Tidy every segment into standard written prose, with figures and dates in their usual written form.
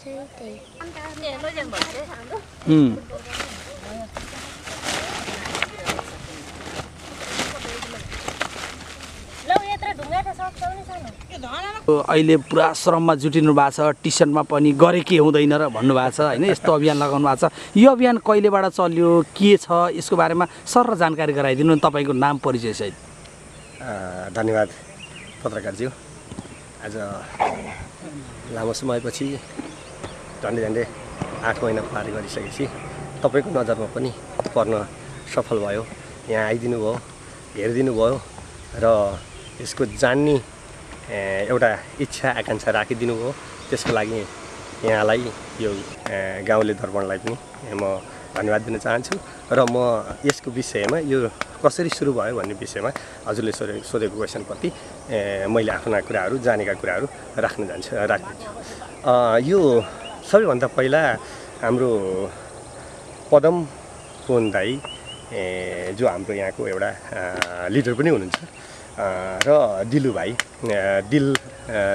चाहिँ त्यही अहिले पुरा श्रममा जुटिनु भएको छ, टिसनमा पनि गरे के हुँदैन र भन्नुभएको छ होइन। यस्तो अभियान लगाउनु भएको छ। यो अभियान कहिलेबाट चल्यो, के छ, यसको बारेमा सर जानकारी गराइदिनु न तपाईँको नाम परिचय सहित। धन्यवाद पत्रकारज्यू। आज लामो समयपछि झन्डै 8 महिना पार गरिसकेपछि तपाईँको नजरमा पनि पर्न सफल भयो। यहाँ आइदिनु भयो, हेरिदिनु भयो र यसको जान्ने एउटा इच्छा आकाङ्क्षा राखिदिनु भयो। त्यसको लागि यहाँलाई यो गाउँले दर्पणलाई पनि म धन्यवाद दिन चाहन्छु। र म यसको विषयमा यो कसरी सुरु भयो भन्ने विषयमा हजुरले सोधेको क्वेसनप्रति मैले आफ्ना कुराहरू, जानेका कुराहरू राख्दिन्छु। यो सबैभन्दा पहिला हाम्रो पदम कोन दाई जो हाम्रो यहाँको एउटा लिडर पनि हुनुहुन्छ र दिलु भाइ,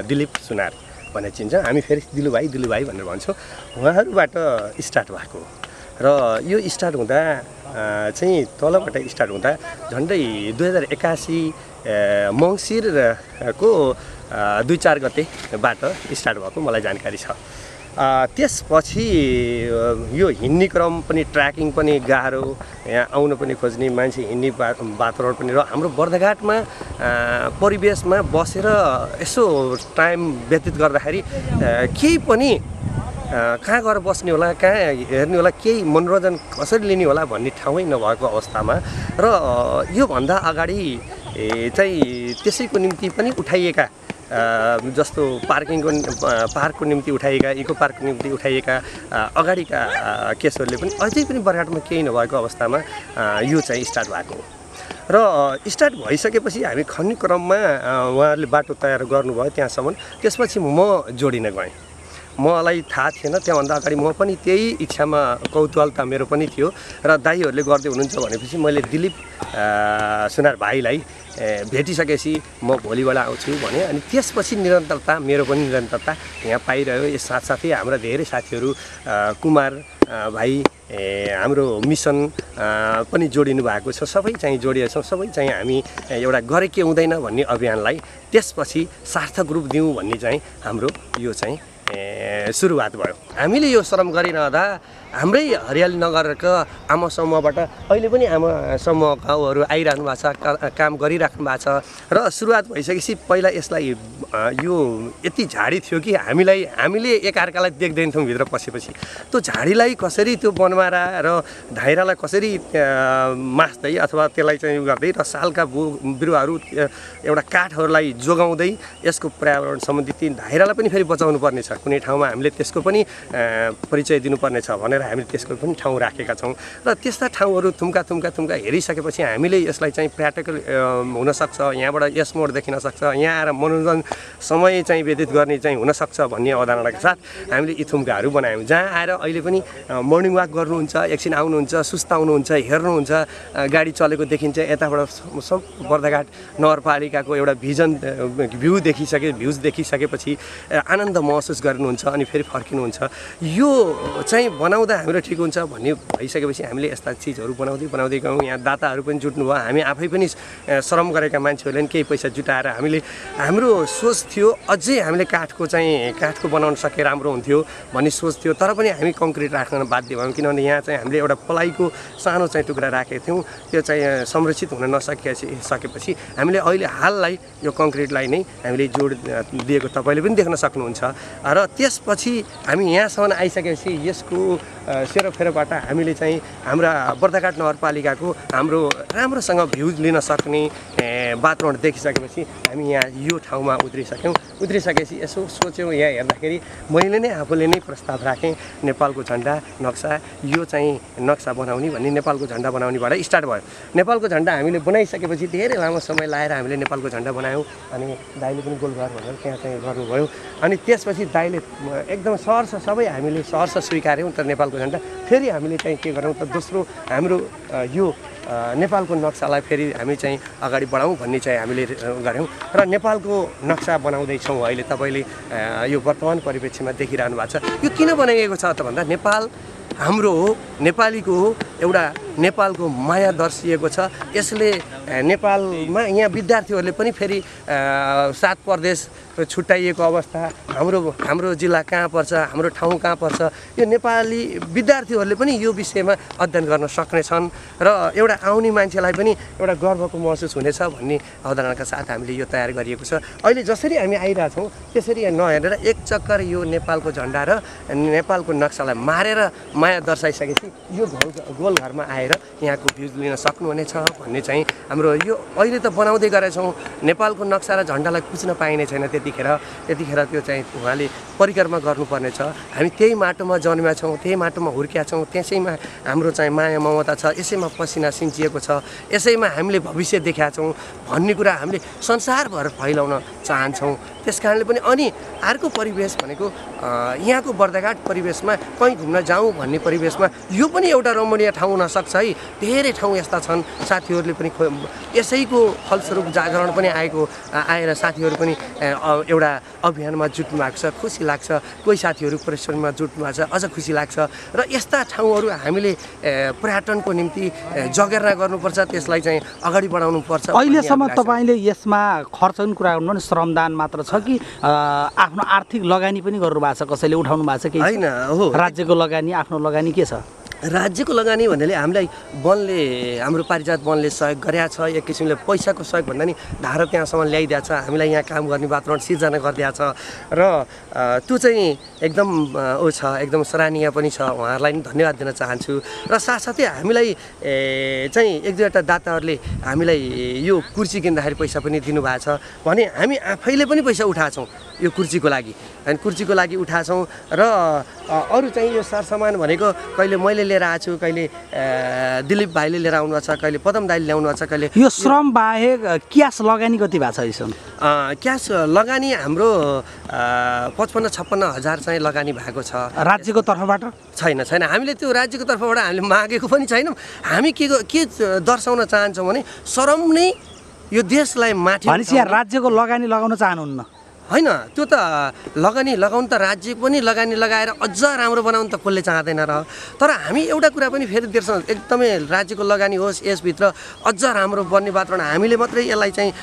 दिलीप सुनार भनेर चिन्छ। हामी फेरि दिलु भाइ भनेर भन्छौँ। उहाँहरूबाट स्टार्ट भएको र यो स्टार्ट हुँदा चाहिँ तलबाट स्टार्ट हुँदा झन्डै 2081 मङ्सिरको 2-4 गतेबाट स्टार्ट भएको मलाई जानकारी छ। त्यसपछि यो हिँड्ने क्रम पनि, ट्र्याकिङ पनि गाह्रो, यहाँ आउन पनि खोज्ने मान्छे, हिँड्ने वातावरण पनि र हाम्रो बर्दघाटमा परिवेशमा बसेर यसो टाइम व्यतीत गर्दाखेरि केही पनि कहाँ गएर बस्ने होला, कहाँ हेर्ने होला, केही मनोरञ्जन कसरी लिने होला भन्ने ठाउँै नभएको अवस्थामा र योभन्दा अगाडि चाहिँ त्यसैको निम्ति पनि उठाइएका जस्तो पार्कको निम्ति उठाइएका, इको पार्कको निम्ति उठाइएका अगाडिका केसहरूले पनि अझै पनि बर्दघाटमा केही नभएको अवस्थामा यो चाहिँ स्टार्ट भएको र स्टार्ट भइसकेपछि हामी खन्ने क्रममा उहाँहरूले बाटो तयार गर्नुभयो त्यहाँसम्म। त्यसपछि म जोडिन गएँ। मलाई थाहा थिएन, त्यहाँभन्दा अगाडि म पनि त्यही इच्छामा कौतूहलता मेरो पनि थियो र दाइहरूले गर्दै हुनुहुन्छ भनेपछि मैले दिलीप सुनार भाइलाई भेटिसकेपछि म भोलिबाट आउँछु भने। अनि त्यसपछि निरन्तरता, मेरो पनि निरन्तरता यहाँ पाइरह्यो। यस साथसाथै हाम्रा धेरै साथीहरू कुमार भाइ, हाम्रो मिसन पनि जोडिनु भएको छ। सबै चाहिँ जोडिएका छौँ। सबै चाहिँ हामी एउटा गरे के हुँदैन भन्ने अभियानलाई त्यसपछि सार्थक रूप दिउँ भन्ने चाहिँ हाम्रो यो चाहिँ सुरुवात भयो। हामीले यो श्रम गरिरहँदा हाम्रै हरियाली नगरका आमा समूहबाट अहिले पनि आमा समूहकाहरू आइरहनु भएको छ, काम गरिराख्नु भएको छ र सुरुवात भइसकेपछि पहिला यसलाई यो यति झाडी थियो कि हामीले एकअर्कालाई देख्दैनथ्यौँ भित्र पसेपछि। त्यो झाडीलाई कसरी, त्यो बनमारा र धाइरालाई कसरी मास्दै अथवा त्यसलाई चाहिँ गर्दै र सालका बिरुवाहरू एउटा काठहरूलाई जोगाउँदै यसको पर्यावरण सम्बन्धी ती धाइरालाई पनि फेरि बचाउनु पर्ने छ। कुनै ठाउँमा हामीले त्यसको पनि परिचय दिनुपर्ने छ भनेर हामीले त्यसको पनि ठाउँ राखेका छौँ र त्यस्ता ठाउँहरू थुम्का हेरिसकेपछि हामीले यसलाई चाहिँ प्र्याक्टिकल हुनसक्छ, यहाँबाट यस मोड देखिन सक्छ, यहाँ आएर मनोरञ्जन समय चाहिँ व्यतीत गर्ने चाहिँ हुनसक्छ भन्ने अवधारणाका साथ हामीले यी थुम्काहरू बनायौँ। जहाँ आएर अहिले पनि मर्निङ वाक गर्नुहुन्छ, एकछिन आउनुहुन्छ, सुस्ताउनुहुन्छ, हेर्नुहुन्छ, गाडी चलेको देखिन्छ, यताबाट सब बर्दघाट नगरपालिकाको एउटा भ्युज देखिसकेपछि आनन्द महसुस गर्नुहुन्छ अनि फेरि फर्किनुहुन्छ। यो चाहिँ बनाउँदा हाम्रो ठिक हुन्छ भन्ने भइसकेपछि हामीले यस्ता चिजहरू बनाउँदै गयौँ। यहाँ दाताहरू पनि जुट्नु भयो। हामी आफै पनि श्रम गरेका मान्छेहरूले पनि केही पैसा जुटाएर हाम्रो सोच थियो अझै हामीले काठको बनाउन सके राम्रो हुन्थ्यो भन्ने सोच थियो। तर पनि हामी कङ्क्रिट राख्न बाध्य भयौँ किनभने यहाँ चाहिँ हामीले एउटा प्लाईको सानो चाहिँ टुक्रा राखेका थियौँ। त्यो चाहिँ संरक्षित हुन नसकेपछि हामीले अहिले हाललाई यो कङ्क्रिटलाई नै हामीले जोड दिएको तपाईँले पनि देख्न सक्नुहुन्छ। र त्यसपछि हामी यहाँसम्म आइसकेपछि यसको सेरोफेरोबाट हामीले चाहिँ हाम्रा बर्दघाट नगरपालिकाको हाम्रो राम्रोसँग भ्युज लिन सक्ने वातावरण देखिसकेपछि हामी यहाँ यो ठाउँमा उत्रिसकेपछि यसो सोच्यौँ। यहाँ हेर्दाखेरि मैले नै आफूले नै प्रस्ताव राखेँ नेपालको झन्डा नक्सा, यो चाहिँ नक्सा बनाउने भन्ने नेपालको झन्डा बनाउनेबाट स्टार्ट भयो। नेपालको झन्डा हामीले बनाइसकेपछि धेरै लामो समय लाएर हामीले नेपालको झन्डा बनायौँ। अनि दाइले पनि गोलघर भनेर त्यहाँ चाहिँ गर्नुभयो। अनि त्यसपछि दाइले एकदम सहर्ष सबै हामीले सहर्ष स्वीकार्यौँ। तर नेपालको झन्डा फेरि हामीले चाहिँ के गरौँ त दोस्रो हाम्रो यो नेपालको नक्सालाई फेरि हामी चाहिँ अगाडि बढाउँ भन्ने चाहिँ हामीले गऱ्यौँ र नेपालको नक्सा बनाउँदैछौँ। अहिले तपाईँले यो वर्तमान परिप्रेक्ष्यमा देखिरहनु भएको छ। यो किन बनाइएको छ त भन्दा नेपाल हाम्रो हो, नेपालीको हो, एउटा नेपालको माया दर्शिएको छ। यसले नेपालमा यहाँ विद्यार्थीहरूले पनि फेरि 7 प्रदेश छुट्याइएको अवस्था, हाम्रो जिल्ला कहाँ पर्छ, हाम्रो ठाउँ कहाँ पर्छ, यो नेपाली विद्यार्थीहरूले पनि यो विषयमा अध्ययन गर्न सक्नेछन् र एउटा आउने मान्छेलाई पनि एउटा गर्वको महसुस हुनेछ भन्ने अवधारणाका साथ हामीले यो तयार गरिएको छ। अहिले जसरी हामी आइरहेछौँ त्यसरी नहेरेर एक चक्कर यो नेपालको झन्डा र नेपालको नक्सालाई मारेर माया दर्शाइसकेपछि यो गोलघरमा आएर यहाँको भ्युज लिन सक्नुहुनेछ भन्ने चाहिँ हाम्रो यो अहिले त बनाउँदै गरेछौँ। नेपालको नक्सा र झन्डालाई कुच्न पाइने छैन, त्यतिखेर त्यो चाहिँ उहाँले परिक्रमा गर्नुपर्ने छ। हामी त्यही माटोमा जन्मेका छौँ, त्यही माटोमा हुर्केका छौँ, त्यसैमा हाम्रो चाहिँ माया ममता छ, यसैमा पसिना सिन्चिएको छ, यसैमा हामीले भविष्य देखेका छौँ भन्ने कुरा हामीले संसारभर फैलाउन चाहन्छौँ। त्यस कारणले पनि अनि अर्को परिवेश भनेको यहाँको बर्दाघाट परिवेशमा कहीँ घुम्न जाउँ भन्ने परिवेशमा यो पनि एउटा रमणीय ठाउँ हुनसक्छ है। धेरै ठाउँ यस्ता छन्, साथीहरूले पनि यसैको फलस्वरूप जागरण पनि आएर साथीहरू पनि एउटा अभियानमा जुट्नु भएको छ, खुसी लाग्छ। कोही साथीहरू परिश्रममा जुट्नु भएको छ, अझ खुसी लाग्छ। र यस्ता ठाउँहरू हामीले पर्यटनको निम्ति जगेर्ना गर्नुपर्छ, त्यसलाई चाहिँ अगाडि बढाउनुपर्छ। अहिलेसम्म तपाईँले यसमा खर्चको कुरा गर्नु भने श्रमदान मात्र छ कि आफ्नो आर्थिक लगानी पनि गर्नु भएको छ? कसैले उठाउनु भएको छ कि होइन? हो, राज्यको लगानी, आफ्नो लगानी के छ? राज्यको लगानी भन्नाले हामीलाई वनले, हाम्रो पारिजात वनले सहयोग गरेका छ। एक किसिमले पैसाको सहयोग भन्दा नि धारा त्यहाँसम्म ल्याइदिएको छ, हामीलाई यहाँ काम गर्ने वातावरण सिर्जना गरिदिएको छ र त्यो चाहिँ एकदम छ, एकदम सराहनीय पनि छ। उहाँहरूलाई पनि धन्यवाद दिन चाहन्छु। र साथसाथै हामीलाई चाहिँ 1-2वटा दाताहरूले हामीलाई यो कुर्सी किन्दाखेरि पैसा पनि दिनुभएको छ भने हामी आफैले पनि पैसा उठाएको छौँ यो कुर्सीको लागि, अनि कुर्सीको लागि उठाएको छौँ। र अरू चाहिँ यो सरसामान भनेको कहिले मैले लिएर आएको छु, कहिले दिलीप भाइले लिएर आउनु छ, कहिले पदम दाइले ल्याउनु छ, कहिले यो श्रम बाहेक क्यास लगानी कति भएको छ यसमा? क्यास लगानी हाम्रो 55-56 हजार चाहिँ लगानी भएको छ। राज्यको तर्फबाट छैन, हामीले त्यो राज्यको तर्फबाट हामीले मागेको पनि छैनौँ। हामी के दर्शाउन चाहन्छौँ भने श्रम नै यो देशलाई माथि भनेपछि यहाँ राज्यको लगानी लगाउन चाहनुहुन्न? होइन, त्यो त लगानी लगाउनु त राज्य पनि लगानी लगाएर अझ राम्रो बनाउनु त कसले चाहँदैन र। तर हामी एउटा कुरा पनि फेरि देख्छौँ, एकदमै राज्यको लगानी होस्, यसभित्र अझ राम्रो बन्ने वातावरण हामीले मात्रै यसलाई चाहिँ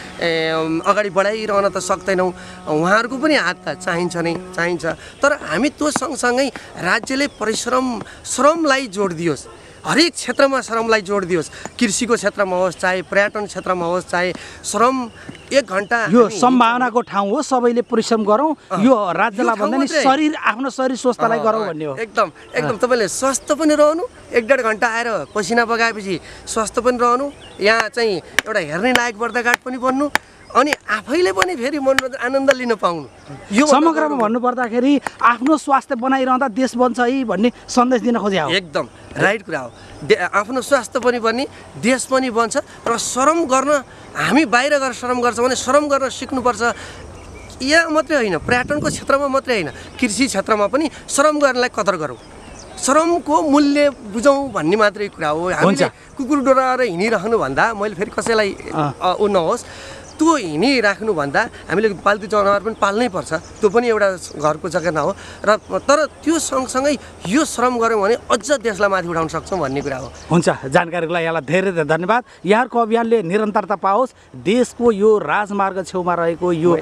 अगाडि बढाइरहन त सक्दैनौँ, उहाँहरूको पनि हात त चाहिन्छ। तर हामी त्यो सँगसँगै राज्यले श्रमलाई जोड दियोस्, हरेक क्षेत्रमा श्रमलाई जोड दियोस्। कृषिको क्षेत्रमा होस्, चाहे पर्यटन क्षेत्रमा होस्, चाहे श्रम 1 घन्टा यो सम्भावनाको ठाउँ हो, सबैले परिश्रम गरौँ। यो राज्यलाई भन्दा नि आफ्नो शरीर स्वस्थलाई गरौँ भन्ने हो। एकदम तपाईँले स्वस्थ पनि रहनु, 1-1.5 घन्टा आएर पसिना बगाएपछि स्वस्थ पनि रहनु, यहाँ चाहिँ एउटा हेर्ने लायक बर्दाघाट पनि बन्नु, अनि आफैले पनि फेरि मनोरञ्जन आनन्द लिन पाउनु। यो समग्रमा भन्नुपर्दाखेरि आफ्नो स्वास्थ्य बनाइरहँदा देश बन्छ है भन्ने सन्देश दिन खोजेको हो। एकदम राइट कुरा हो। आफ्नो स्वास्थ्य पनि बन्ने, देश पनि बन्छ। र श्रम गर्न, हामी बाहिर गएर श्रम गर्छौँ भने श्रम गर्न सिक्नुपर्छ। यहाँ मात्रै होइन, पर्यटनको क्षेत्रमा मात्रै होइन, कृषि क्षेत्रमा पनि श्रम गर्नलाई कदर गरौँ, श्रमको मूल्य बुझौँ भन्ने मात्रै कुरा हो। हामीले कुकुर डोराएर हिँडिराख्नुभन्दा, मैले फेरि कसैलाई नहोस्, त्यो हिँडिराख्नुभन्दा हामीले पाल्तु जनावर पनि पाल्नै पर्छ, त्यो पनि एउटा घरको जग्गा हो। र तर त्यो सँगसँगै यो श्रम गऱ्यौँ भने अझ देशलाई माथि उठाउन सक्छौँ भन्ने कुरा हो। हुन्छ, जानकारीको लागि यहाँलाई धेरै धेरै धन्यवाद। यहाँको अभियानले निरन्तरता पाओस्, देशको यो राजमार्ग छेउमा रहेको यो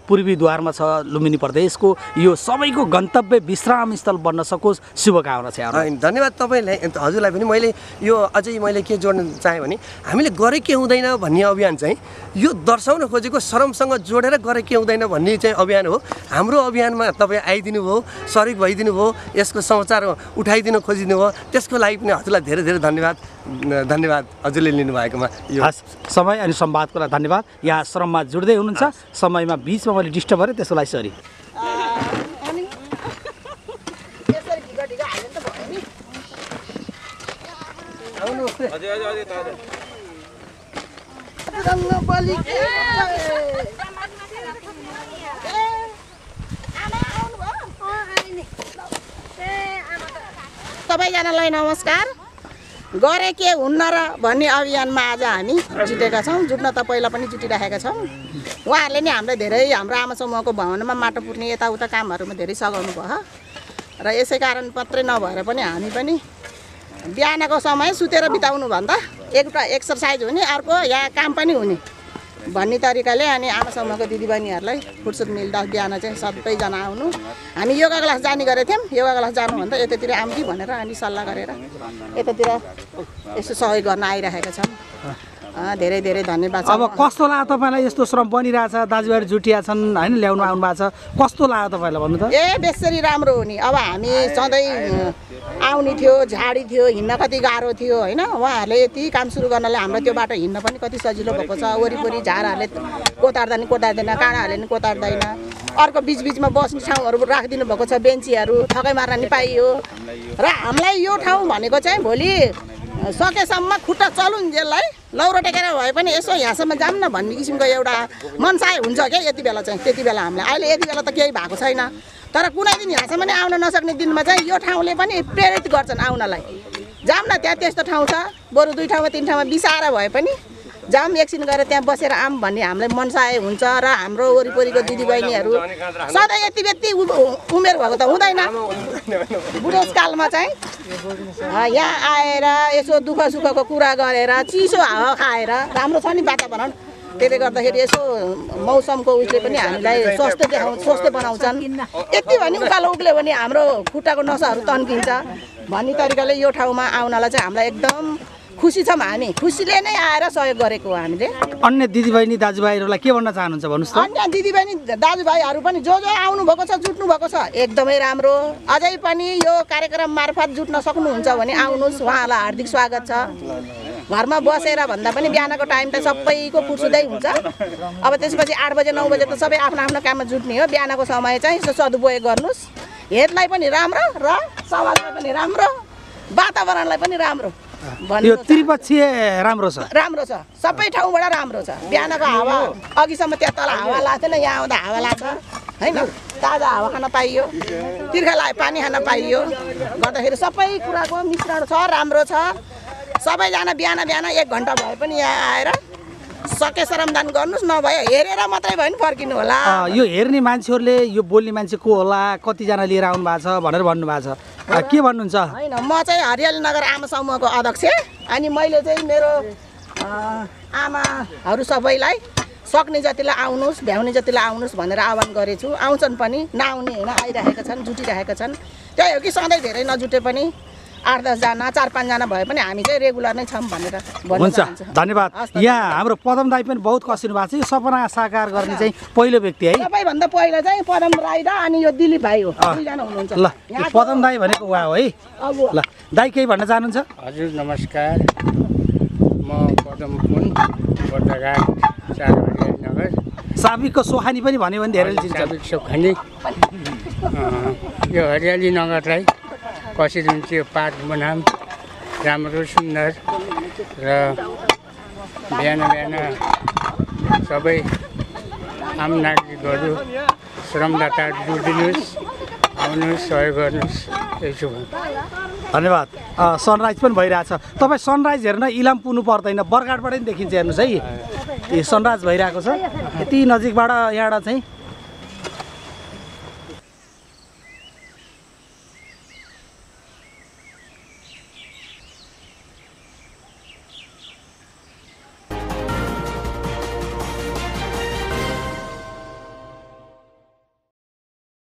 पूर्वी द्वारमा छ लुम्बिनी प्रदेशको यो सबैको गन्तव्य विश्राम स्थल बन्न सकोस्, शुभकामना छ। धन्यवाद तपाईँलाई, हजुरलाई पनि। मैले यो अझै मैले के जोड्न चाहेँ भने हामीले गरे के हुँदैन भन्ने अभियान चाहिँ यो दर्शाउन खोजेको श्रमसँग जोडेर गरे के हुँदैन भन्ने चाहिँ अभियान हो। हाम्रो अभियानमा तपाईँ आइदिनु भयो, सरिक भइदिनु भयो, यसको समाचार उठाइदिनु खोजिदिनु भयो, त्यसको लागि पनि हजुरलाई धेरै धेरै धन्यवाद हजुरले लिनुभएकोमा। यो समय अनि संवादको लागि धन्यवाद। यहाँ श्रममा जुड्दै हुनुहुन्छ, समयमा बिचमा मैले डिस्टर्ब गरेँ, त्यसको लागि सरी। सबैजनालाई नमस्कार। गरे के हुन्न र भन्ने अभियानमा आज हामी जुटेका छौँ। जुट्न त पहिला पनि जुटिराखेका छौँ। उहाँहरूले नि हामीलाई धेरै हाम्रो आमा समूहको भवनमा माटो पुर्ने यताउता कामहरूमा धेरै सघाउनु भयो र यसै कारण मात्रै नभएर पनि हामी पनि बिहानको समय सुतेर बिताउनु भन्दा एउटा एक्सर्साइज हुने, अर्को यहाँ काम पनि हुने भन्ने तरिकाले अनि आमा समूहको दिदीबहिनीहरूलाई फुर्सद मिल्दा बिहान चाहिँ सबैजना आउनु। हामी योगा क्लास जाने गरेको थियौँ। योगा क्लास जानुभन्दा यतातिर आउँ कि भनेर अनि सल्लाह गरेर यतातिर यसो सहयोग गर्न आइरहेका छौँ। धेरै धेरै धन्यवाद छ। अब कस्तो लाग्यो तपाईँलाई यस्तो श्रम बनिरहेछ, दाजुभाइहरू जुटिया छन् होइन, ल्याउनु आउनु भएको छ, कस्तो लाग्यो तपाईँलाई भन्नु त? बेसरी राम्रो हो नि। अब हामी सधैँ आउने थियो, झाडी थियो, हिँड्न कति गाह्रो थियो होइन। उहाँहरूले यति काम सुरु गर्नाले हाम्रो त्यो बाटो हिँड्न पनि कति सजिलो भएको छ। वरिपरि झारहरूले कोतार्दैन, काँडाहरूले नि कोतार्दैन। अर्को बिचबिचमा बस्ने ठाउँहरू राखिदिनु भएको छ, बेन्चीहरू थकै मार्न नि पाइयो। र हामीलाई यो ठाउँ भनेको चाहिँ भोलि सकेसम्म खुट्टा चलुन्जेललाई लौरो टेकेर भए पनि यसो यहाँसम्म जाऊँ न भन्ने किसिमको एउटा मनसाय हुन्छ क्या यति बेला चाहिँ। त्यति बेला हामीलाई अहिले यति बेला त केही भएको छैन, तर कुनै दिन यहाँसम्म नै आउन नसक्ने दिनमा चाहिँ यो ठाउँले पनि प्रेरित गर्छन् आउनलाई। जाऊँ न त्यहाँ त्यस्तो ठाउँ छ, बरु 2 ठाउँमा 3 ठाउँमा बिसाएर भए पनि जाऊँ एकछिन गएर त्यहाँ बसेर आऊँ भन्ने हामीलाई मनसाय हुन्छ। र हाम्रो वरिपरिको दिदीबहिनीहरू सधैँ यति व्यक्ति उमेर भएको त हुँदैन, बुढेसकालमा चाहिँ यहाँ आएर यसो दुःख सुखको कुरा गरेर चिसो हावा खाएर राम्रो छ नि वातावरण। त्यसले गर्दाखेरि यसो मौसमको उसले पनि हामीलाई स्वस्थ बनाउँछन्। यति भने उकालो उक्ल्यो भने हाम्रो खुट्टाको नसाहरू तन्किन्छ भन्ने तरिकाले यो ठाउँमा आउनलाई चाहिँ हामीलाई एकदम खुसी छौँ। हामी खुसीले नै आएर सहयोग गरेको हो हामीले। अन्य दिदीबहिनी दाजुभाइहरूलाई के भन्न चाहनुहुन्छ भन्नुहोस् त? अन्य दिदीबहिनी दाजुभाइहरू पनि जो आउनु भएको छ, जुट्नु भएको छ, एकदमै राम्रो। अझै पनि यो कार्यक्रम मार्फत जुट्न सक्नुहुन्छ भने आउनुहोस्, उहाँलाई हार्दिक स्वागत छ। घरमा बसेर भन्दा पनि बिहानको टाइम त सबैको फुर्सदै हुन्छ। अब त्यसपछि 8 बजे 9 बजे त सबै आफ्नो आफ्नो काममा जुट्ने हो। बिहानको समय चाहिँ यसो सदुपयोग गर्नुहोस्। हेल्थलाई पनि राम्रो र समाजलाई पनि राम्रो, वातावरणलाई पनि राम्रो। यो त्रिपक्षीय राम्रो छ, राम्रो छ, सबै ठाउँबाट राम्रो छ। बिहानको हावा अघिसम्म त्यहाँ तल हावा लाग्थेन, यहाँ आउँदा हावा लाग्छ होइन। ताजा हावा खान पाइयो, तिर्खा पानी खान पाइयो, गर्दाखेरि सबै कुराको मिश्रण छ, राम्रो छ। सबैजना बिहान 1 घन्टा भए पनि यहाँ आएर सके श्रमदान गर्नुहोस्, नभए हेरेर मात्रै भयो नि फर्किनु होला। यो हेर्ने मान्छेहरूले यो बोल्ने मान्छे को होला, कतिजना लिएर आउनु भएको छ भनेर भन्नुभएको छ, के भन्नुहुन्छ? होइन, म चाहिँ हरियाली नगर आमा समूहको अध्यक्ष। अनि मैले चाहिँ मेरो आमाहरू सबैलाई सक्ने जतिलाई आउनुहोस्, भ्याउने जतिलाई आउनुहोस् भनेर आह्वान गरेछु। आउँछन् पनि, नआउने होइन, आइरहेका छन्, जुटिरहेका छन्। त्यही हो कि सधैँ धेरै नजुटे पनि 8-10 जना 4-5 जना भए पनि हामी चाहिँ रेगुलर नै छौँ भनेर भन्न हुन्छ। चाहन्छु। धन्यवाद। यहाँ हाम्रो पदम दाई पनि बहुत कसिनु भएको छ। यो सपना साकार गर्ने चाहिँ पहिलो व्यक्ति है। सबैभन्दा पहिला चाहिँ पदम राई र अनि यो दिलीप भाइ हो, दुईजना हुनुहुन्छ। ल, यो पदम दाई भनेको उहाँ हो है। ल, दाई केही भन्न चाहनुहुन्छ? हजुर नमस्कार, म पदम पुन बर्दाघाट 4 हरियाली नगर। साबिकको सोखानी पनि भन्यो भने धेरै चिन्छ। साबिक सोखानी। यो हरियाली नगरलाई कसरी हुन्छ यो पार्क बनाऊँ, राम्रो सुन्दर र बिहान सबै आम नागरिकहरू श्रमदाता जुटिनुहोस्, आउनुहोस्, सहयोग गर्नुहोस्, यसो धन्यवाद। सनराइज पनि भइरहेछ। तपाईँ सनराइज हेर्न इलाम पुग्नु पर्दैन, बरघाटबाट नि देखिन्छ। हेर्नुहोस् है, यो सनराइज भइरहेको छ। यति नजिकबाट यहाँबाट चाहिँ